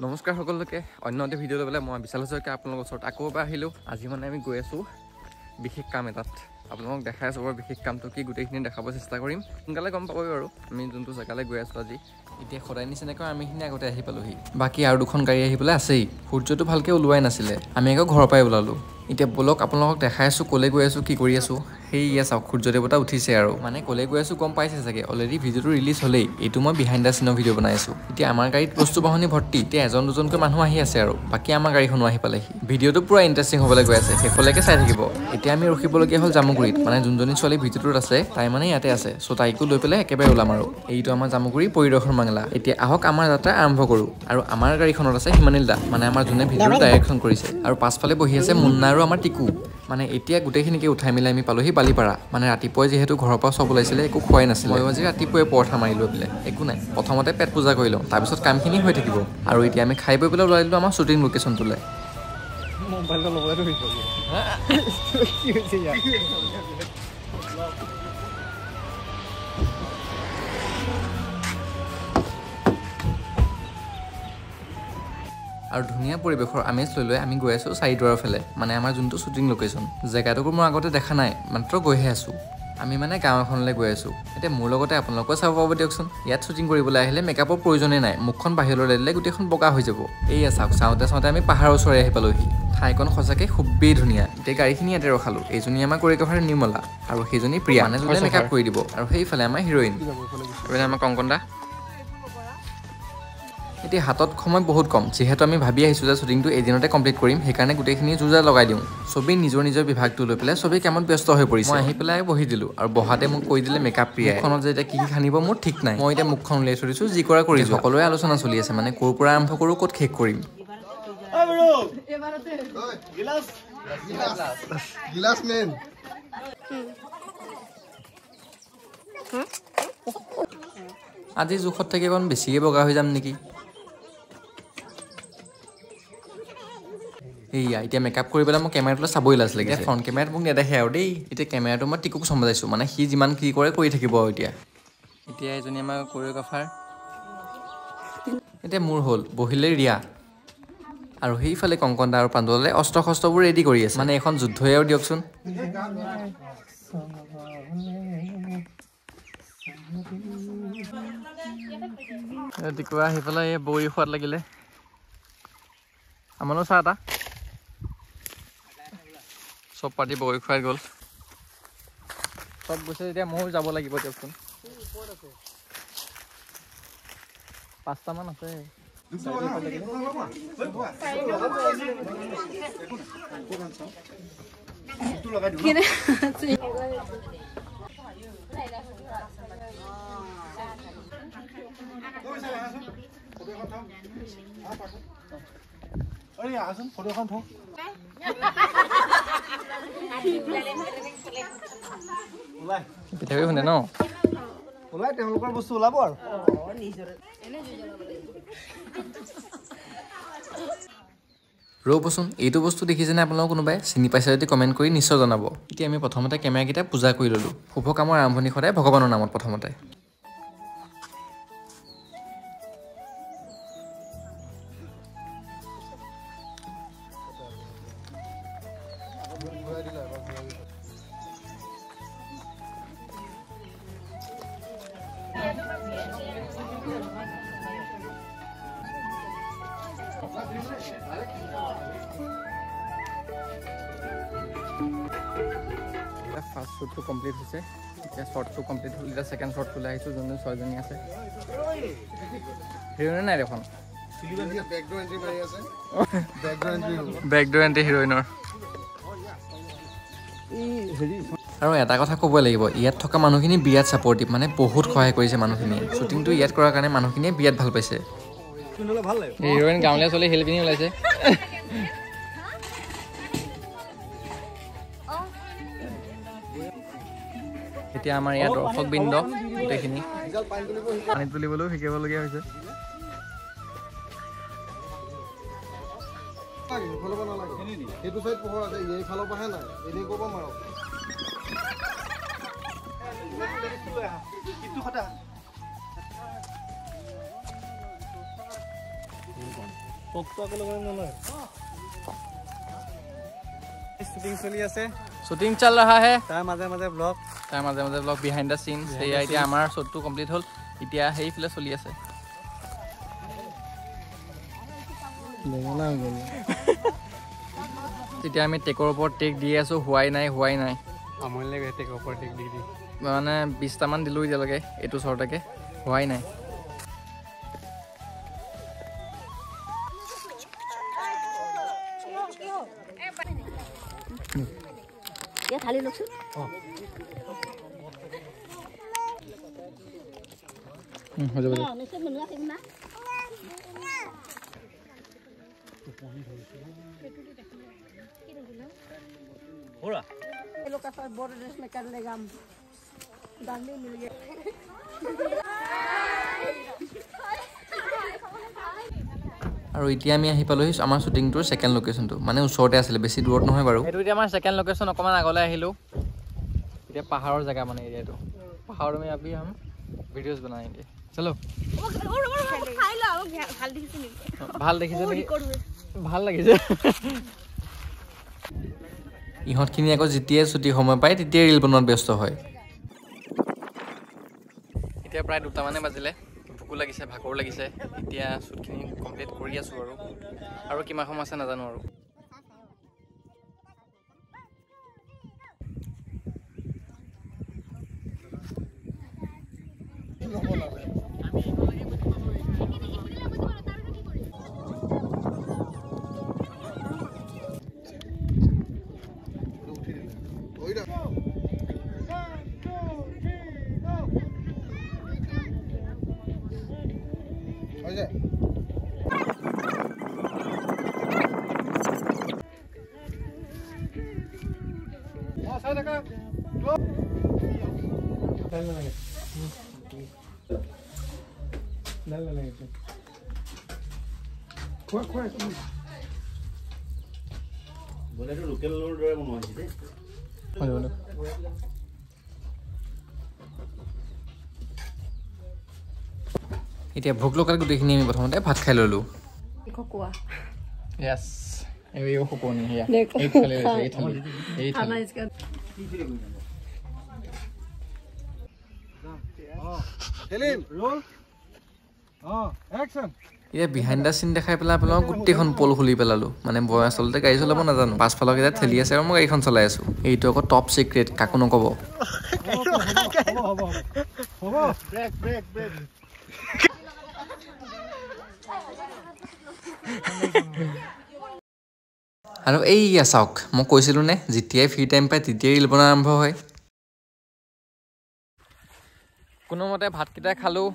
নমস্কাৰ সকলোকে, অন্য এটা ভিডিঅ' লৈ পেলাই মই বিশাল হাজৰিকা আপোনালোকৰ ওচৰত আকৌ এবাৰ আহিলোঁ। আজি মানে আমি গৈ আছোঁ বিশেষ কাম এটাত, আপোনালোকক দেখাই আছোঁ বাৰু বিশেষ কামটো কি, গোটেইখিনি দেখাব চেষ্টা কৰিম। সোনকালে গম পাবই বাৰু আমি যোনটো জেগালৈ গৈ আছোঁ আজি। এতিয়া সদায় নিচিনাকৈ আমিখিনি আগতে আহি পালোহি, বাকী আৰু দুখন গাড়ী আহি পেলাই আছেই। সূৰ্যটো ভালকৈ ওলোৱাই নাছিলে, আমি আকৌ ঘৰৰ পৰাই ওলালোঁ। এতিয়া ব'লক আপোনালোকক দেখাই আছোঁ ক'লৈ গৈ আছোঁ, কি কৰি আছোঁ। সেইয়া চাওক, সূৰ্য দেৱতা উঠিছে আৰু মানে ক'লৈ গৈ আছোঁ গম পাইছে চাগে, অলৰেডি ভিডিঅ'টো ৰিলিজ হ'লেই। এইটো মই বিহাইণ্ড the চিনৰ ভিডিঅ' বনাই আছোঁ। এতিয়া আমাৰ গাড়ীত বস্তু বাহনি ভৰ্তি, এতিয়া এজন দুজনকৈ মানুহ আহি আছে আৰু বাকী আমাৰ গাড়ীখনো আহি পালেহি। ভিডিঅ'টো পূৰা ইণ্টাৰেষ্টিং হ'বলৈ গৈ আছে, শেষলৈকে চাই থাকিব। এতিয়া আমি ৰখিবলগীয়া হ'ল জামুগুৰিত, মানে যোনজনী ছোৱালী ভিডিঅ'টোত আছে তাই মানে ইয়াতে আছে, চ' তাইকো লৈ পেলাই একেবাৰে ওলাম আৰু। এইটো আমাৰ জামুগুৰি পৰিদৰ্শন বাংলা। এতিয়া আহক আমাৰ যাত্ৰা আৰম্ভ কৰোঁ। আৰু আমাৰ গাড়ীখনত আছে হিমানীল দা, মানে আমাৰ যোনে ভিডিঅ'টো ডাইৰেকশ্যন কৰিছে, আৰু পাছফালে বহি আছে মুন্না আৰু আমাৰ টিকু। মানে এতিয়া গোটেইখিনিকে উঠাই মেলি আমি পালোহি বালিপাৰা। মানে ৰাতিপুৱাই যিহেতু ঘৰৰ পৰা চব ওলাইছিলে, একো খোৱাই নাছিলে। ময়ো আজি ৰাতিপুৱাই পৰঠা মাৰি লৈ পেলাই একো নাই, প্ৰথমতে পেট পূজা কৰি লওঁ, তাৰপিছত কামখিনি হৈ থাকিব। আৰু এতিয়া আমি খাই বৈ পেলাই ওলাই দিলোঁ আমাৰ শ্বুটিং লোকেশ্যনটোলৈ। আৰু ধুনীয়া পৰিৱেশৰ আমেজ লৈ লৈ আমি গৈ আছোঁ চাৰিদুৱাৰৰ ফালে, মানে আমাৰ যোনটো শ্বুটিং লোকেশ্যন। জেগাটোকো মই আগতে দেখা নাই, মাত্ৰ গৈহে আছোঁ। আমি মানে গাঁও এখনলৈ গৈ আছোঁ। এতিয়া মোৰ লগতে আপোনালোকেও চাব পাব দিয়কচোন। ইয়াত শ্বুটিং কৰিবলৈ আহিলে মেকআপৰ প্ৰয়োজনেই নাই, মুখখন বাহিৰলৈ ওলাই দিলে গোটেইখন বগা হৈ যাব। এইয়া চাওক, চাওঁতে চাওঁতে আমি পাহাৰৰ ওচৰলৈ আহি পালোহি। ঠাইকণ সঁচাকৈ খুবেই ধুনীয়া। এতিয়া গাড়ীখিনি ইয়াতে ৰখালোঁ। এইজনী আমাৰ কৰিগ্ৰাফাৰ নিৰ্মলা আৰু সেইজনী প্ৰিয়া, মানে যোনে মেকআপ কৰি দিব। আৰু সেইফালে আমাৰ হিৰইন, আমাৰ কংকন দা। এতিয়া হাতত সময় বহুত কম, যিহেতু আমি ভাবি আহিছোঁ যে শ্বুটিংটো এদিনতে কমপ্লিট কৰিম, সেইকাৰণে গোটেইখিনি যো-জা লগাই দিওঁ। চবেই নিজৰ নিজৰ বিভাগটো লৈ পেলাই চবেই কামত ব্যস্ত হৈ পৰিছে। মই আহি পেলাই বহি দিলোঁ আৰু বহাতে মোক কৈ দিলে মেকআপ প্ৰিয়াই, মুখখনত যে এতিয়া কি কি সানিব মোৰ ঠিক নাই। মই এতিয়া মুখখন উলিয়াই থৈ দিছোঁ, যি কৰা কৰি সকলোৰে আলোচনা চলি আছে, মানে ক'ৰ পৰা আৰম্ভ কৰোঁ, ক'ত শেষ কৰিম। আজি জোখত থাকি অকণ বেছিকৈ বগা হৈ যাম নেকি। এইয়া এতিয়া মেকআপ কৰি পেলাই মোক কেমেৰাটোলৈ চাবই লাজ লাগিছে, ফ্ৰণ্ট কেমেৰাত মোক নেদেখে আৰু দেই। এতিয়া কেমেৰাটো মই টিকুক চম্ভালিছোঁ, মানে সি যিমান কি কৰে কৰি থাকিব আৰু। এতিয়া এতিয়া এজনী আমাৰ কৰিঅ'গ্ৰাফাৰ। এতিয়া মোৰ হ'ল, বহিলে ৰিয়া। আৰু সেইফালে কংকন দা আৰু পাণ্ডুলে অস্ত্ৰ শস্ত্ৰবোৰ ৰেডি কৰি আছে, মানে এখন যুদ্ধই আৰু দিয়কচোন। টিকুৱা আহি পেলাই এই বগৰী সোৱাদ লাগিলে। আমাৰো চাহ এটা চব পাৰ্টি বগৰী খুৱাই গ'ল, চব গৈছে। এতিয়া ময়ো যাব লাগিব দিয়কচোন। পাঁচটামান আছে। পিঠাগুড়ি খুন্দে ন ওলাই, তেওঁলোকৰ বস্তু ওলাব আৰু। ৰ'বচোন, এইটো বস্তু দেখিছেনে আপোনালোক? কোনোবাই চিনি পাইছে যদি কমেণ্ট কৰি নিশ্চয় জনাব। এতিয়া আমি প্ৰথমতে কেমেৰাকেইটা পূজা কৰি ল'লোঁ। শুভ কামৰ আৰম্ভণি সদায় ভগৱানৰ নামত প্ৰথমতে। ফাৰ্ষ্ট শ্বুটটো কমপ্লিট হৈছে, এতিয়া শ্বৰ্টটো কমপ্লিট হ'ল। এতিয়া ছেকেণ্ড শ্বৰ্টটোলৈ আহিছোঁ, যোনটো ছয়জনী আছে। হিৰইনে নাই দেখোন, বেকডোৰ এণ্ট্ৰি হিৰইনৰ। আৰু এটা কথা ক'বই লাগিব, ইয়াত থকা মানুহখিনি বিৰাট ছাপৰ্টিভ, মানে বহুত সহায় কৰিছে মানুহখিনিয়ে। শ্বুটিংটো ইয়াত কৰাৰ কাৰণে মানুহখিনিয়ে বিৰাট ভাল পাইছে। হিৰইন গাঁৱলীয়া ছোৱালী শিল পিন্ধি ওলাইছে। এতিয়া আমাৰ ইয়াত দৰ্শকবৃন্দ গোটেইখিনি পানী তুলিবলৈও শিকিবলগীয়া হৈছে। এইফালৰ পৰাহে নাই, এনেই ক'ব মাৰক। লৈ আহা, ইটো সতে শ্বুটিং চলি আছে, শ্বুটিং চল ৰহা হে। তাৰ মাজে মাজে ব্লগ, তাৰ মাজে মাজে ব্লগ, বিহাইণ্ড the scene. সেয়া এতিয়া আমাৰ শ্বুটটো কমপ্লিট হ'ল, এতিয়া সেইফালে চলি আছে। তেতিয়া আমি টেকৰ ওপৰত টেক দি আছোঁ, হোৱাই নাই, হোৱাই নাই। আমনি লাগে টেকৰ ওপৰত টেক দি দি, মানে 20টামান দিলোঁ এতিয়ালৈকে এইটো চৰটাকে, হোৱাই নাই। হৈ যাব। আৰু এতিয়া আমি আহি পালোহি আমাৰ শ্বুটিংটোৰ ছেকেণ্ড লোকেশ্যনটো, মানে ওচৰতে আছিলে, বেছি দূৰত নহয় বাৰু। এইটো এতিয়া আমাৰ ছেকেণ্ড লোকেশ্যন, অকণমান আগলৈ আহিলোঁ। এতিয়া পাহাৰৰ জেগা, মানে এৰিয়াটো পাহাৰত। আমি আবি হাম ভিডিঅ'জ বনাएंगे। চলো, ভাল দেখিছে নেকি? ভাল লাগিছে। ইহঁতখিনি আকৌ যেতিয়াই ছুটি সময় পায় তেতিয়াই ৰিল বনোৱাত ব্যস্ত হয়। এতিয়া প্ৰায় 2টামানে বাজিলে, ভোকো লাগিছে, ভাগৰো লাগিছে। এতিয়া শ্বুটখিনি কমপ্লিট কৰি আছোঁ আৰু, আৰু কিমান সময় আছে নাজানো আৰু। এতিয়া ভোক লগাত গোটেইখিনি আমি প্ৰথমতে ভাত খাই ল'লোঁ। এতিয়া বিহাইণ্ড the চিন দেখাই পেলাই আপোনালোকক গোটেইখন পল খুলি পেলালোঁ। মানে মই আচলতে গাড়ী চলাব নাজানো, পাছফালৰ কেইটা ঠেলি আছে আৰু মই গাড়ীখন চলাই আছোঁ। এইটো আকৌ টপ চিক্ৰেট, কাকো নক'ব। আৰু এইয়া চাওক, মই কৈছিলোঁ নে যেতিয়াই ফ্ৰী টাইম পায় তেতিয়াই ৰিল বনোৱা আৰম্ভ হয়। কোনোমতে ভাতকেইটা খালোঁ,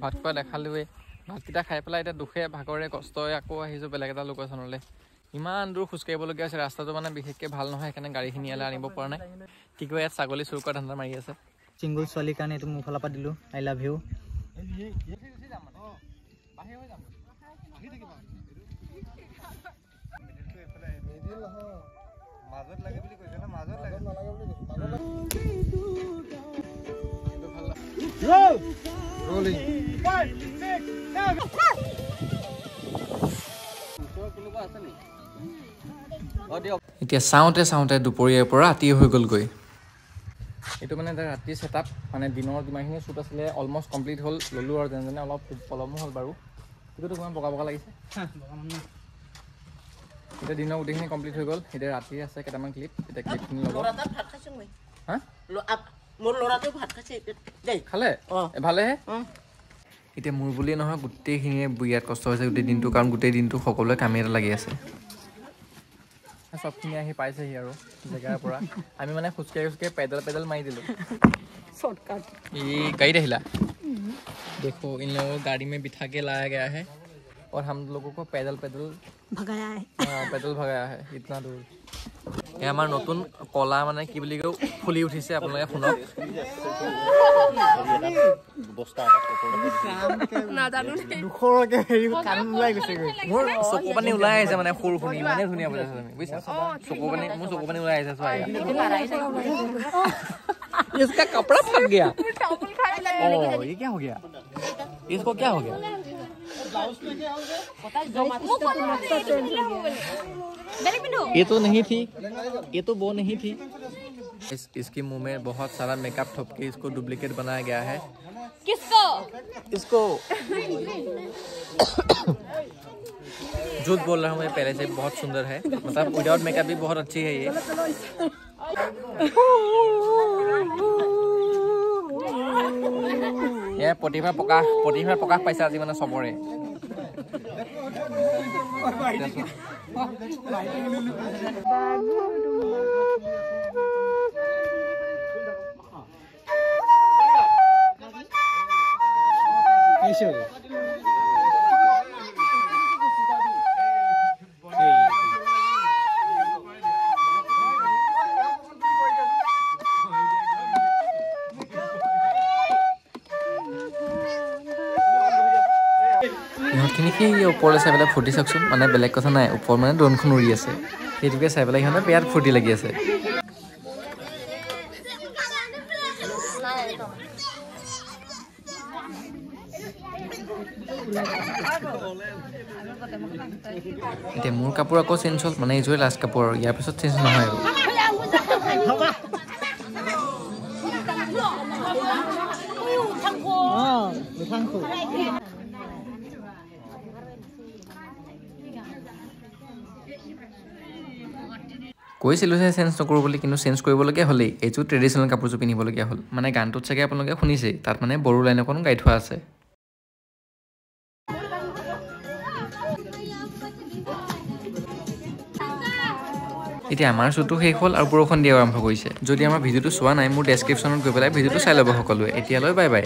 ভাত খোৱা দেখালোৱেই। ভাতকেইটা খাই পেলাই এতিয়া দুখে ভাগৰে কষ্টই আকৌ আহিছোঁ বেলেগ এটা লোকেশ্যনলৈ। ইমান দূৰ খোজকাঢ়িবলগীয়া হৈছে, ৰাস্তাটো মানে বিশেষকৈ ভাল নহয়, সেইকাৰণে গাড়ীখিনি ইয়ালৈ আনিব পৰা নাই। কি কয়, ইয়াত ছাগলী চুৰ কৰা ধান্দা মাৰি আছে। চিংগুল ছোৱালীৰ কাৰণে এইটো মোৰ ফালৰ পৰা দিলোঁ, I love you. এতিয়া চাওঁতে চাওঁতে দুপৰীয়াৰ পৰা ৰাতি হৈ গ'লগৈ। এইটো মানে এটা ৰাতিৰ ছেটআপ, মানে দিনৰ যিমানখিনি শ্বুট আছিলে অলমষ্ট কমপ্লিট হ'ল, ল'লোঁ আৰু যেনে যেনে অলপ পলমো হ'ল বাৰু। এইটোতো কিমান বগা বগা লাগিছে। এতিয়া দিনৰ গোটেইখিনি কমপ্লিট হৈ গ'ল, এতিয়া ৰাতি আছে কেইটামান ক্লিপ, এতিয়া ক্লিপখিনি ল'ব। হা, খালে ভালেহে। এতিয়া মোৰ বুলিয়ে নহয়, গোটেইখিনিয়ে বিৰাট কষ্ট হৈছে গোটেই দিনটো, কাৰণ গোটেই দিনটো সকলোৱে কামেই এটা লাগি আছে। চবখিনি আহি পাইছেহি আৰু জেগাৰ পৰা আমি মানে খোজকাঢ়ি খোজকাঢ়ি পেডেল পেডেল মাৰি দিলোঁ। এই গাড়ীত আহিলা देखो, इन लोगों को गाड़ी में बिठा के लाया गया है और हम लोगों को पैदल पैदल भगाया है। हाँ, पैदल भगाया है इतना दूर। এই আমাৰ নতুন কলা মানে কি বুলি কয় ফুলি উঠিছে, আপোনালোকে শুনক। মোৰ চকু পানী ওলাই আহিছে, মানে সুৰ শুনি ইমানেই ধুনীয়া বজাইছে তুমি, বুজিছা? চকু পানী, মোৰ চকু পানী ওলাই আহিছে। চোৱা, इसका कपड़ा फट गया। ओ ये क्या हो गया, इसको क्या हो गया? ये तो नहीं थी, ये तो वो नहीं थी। इसके मुंह में बहुत सारा मेकअप ठोप के इसको डुप्लीकेट बनाया गया है। किसको? इसको। झूठ बोल रहा हूँ मैं, पहले से बहुत सुंदर है, मतलब विदाउट मेकअप भी बहुत अच्छी है ये। ये प्रतिभा प्रकाश, प्रतिभा प्रकाश পাইছে আজি মানে চবৰে। ইহঁতখিনি সেই ওপৰলৈ চাই পেলাই ফূৰ্তি চাওকচোন, মানে বেলেগ কথা নাই, ওপৰত মানে ড্ৰোনখন উৰি আছে, সেইটোকে চাই পেলাই সিহঁতে বিৰাট ফূৰ্তি লাগি আছে। এতিয়া মোৰ কাপোৰ আকৌ চেঞ্জ হ'ল, মানে এইযোৰে লাষ্ট কাপোৰ আৰু ইয়াৰ পিছত চেঞ্জ নহয় আৰু। কৈছিলোঁ যে চেঞ্জ নকৰোঁ বুলি, কিন্তু চেঞ্জ কৰিবলগীয়া হ'লেই এইযোৰ ট্ৰেডিশ্যনেল কাপোৰযোৰ পিন্ধিবলগীয়া হ'ল। মানে গানটোত চাগে আপোনালোকে শুনিছেই, তাত মানে বড়ো লাইন অকণ গাই থোৱা আছে। এতিয়া আমাৰ শ্বুটটো শেষ হ'ল আৰু বৰষুণ দিয়া আৰম্ভ কৰিছে। যদি আমাৰ ভিডিঅ'টো চোৱা নাই, মোৰ ডেছক্ৰিপশ্যনত গৈ পেলাই ভিডিঅ'টো চাই ল'ব সকলোৱে। এতিয়ালৈ বাই বাই।